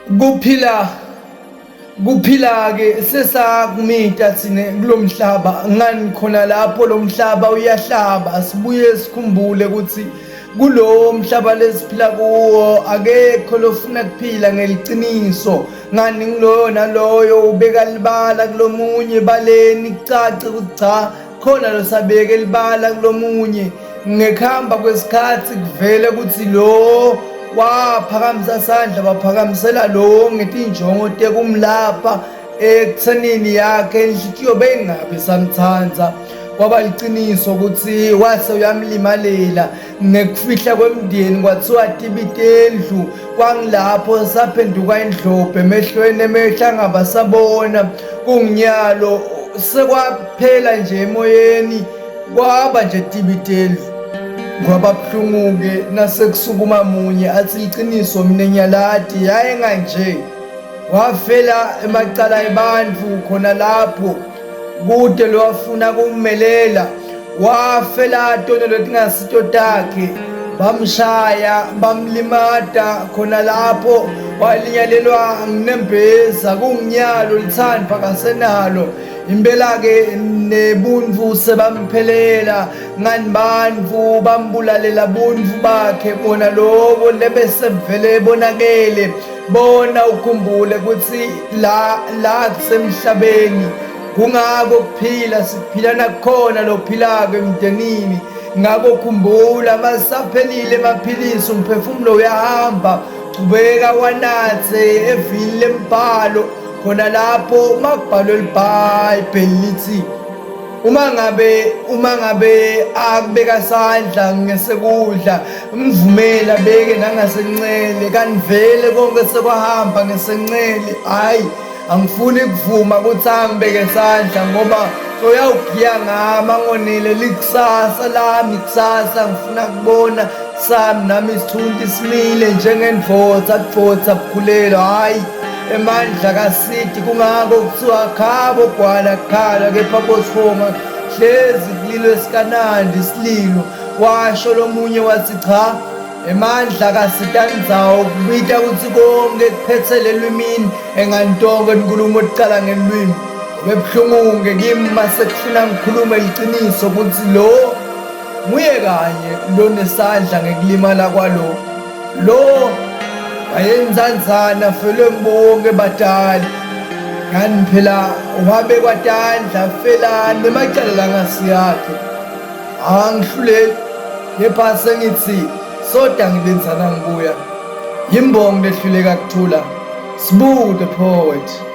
Kuphila kuphila-ke sesakumita thina kulo mhlaba ngani khona lapho lo mhlaba uyahlaba sibuye sikhumbule ukuthi kulowo mhlaba lesiphila kuwo akekho lofuna kuphila ngeliciniso ngani ngiloyo naloyo ubeka libala kulomunye ebaleni kucace ukuthi cha khona losabeke libala kulomunye ngekuhamba kwesikhathi kuvele ukuthi lo waphakamisa sandla baphakamisela lo ngetinjongo tekumlapha ekuthenini yakhe inhlitiyo beyingabe samthandza kwaba liciniso ukuthi wase uyamlimalela ngekufihla kwemndeni kwathiwa tibi tendlu kwangilapho saphenduka indlobhe emehlweni emehla angabasabona kunginyalo sekwaphela nje emoyeni kwaba nje tibi tendlu kwaba buhlungu-ke nasekusukuma munye athi liciniso mina nyalati yaye nganje wafela emacala ebantfu khona lapho kude lowafuna kummelela wafela tono letingasito takhe bamshaya bamlimata khona lapho walinyalelwa ngunembeza kunginyalo litsandvwa kasenalo impela-ke nebuntfu sebamphelela ngani bantfu bambulalela buntfu bakhe bona lobo lebesevele bonakele bona ukhumbule ukuthi la la kusemhlabeni kungako kuphila siphila nakukhona lophilako emndenini ngako khumbula masaphelile emaphilisi umphefumulo uyahamba chubeka wanatse evini lembhalo khona lapho uma kubhalwe libhayibheli lithi uma ngabe uma ngabe akubeka sandla ngesekudla mvumela beke nangasencele kanti vele konke sekwahamba ngesencele hayi angifuni kuvuma ukuthi angibeke sandla ngoba soyawugiya ngami angonele likusasa lami kusasa ngifuna kubona sami nami isithunti simile njengendvodza kudvodza bukhulelo hhayi emandla kasidi kungako kuthiwa khabo gwala kukhala kepha bosihonga hlezi kulilo esikanandi isililo washo lomunye wathi cha emandla kasitanidzawo kubita ukuthi konke kuphethele elwimini engantonke inkulumo ticala ngelwimi bebuhlungu-ke kimi masekufuna ngikhulume liciniso ukuthi lo Nguye kanye lonesandla ngekulimala kwalo lo wayenzanzana felwe ngibonke badali ngani phela wabekwa tandla felani nemacala langasiyakhe angihluleli kepha sengithi soda ngilindzana ngibuya yimbongi lehluleka kuthula sibuku the poet.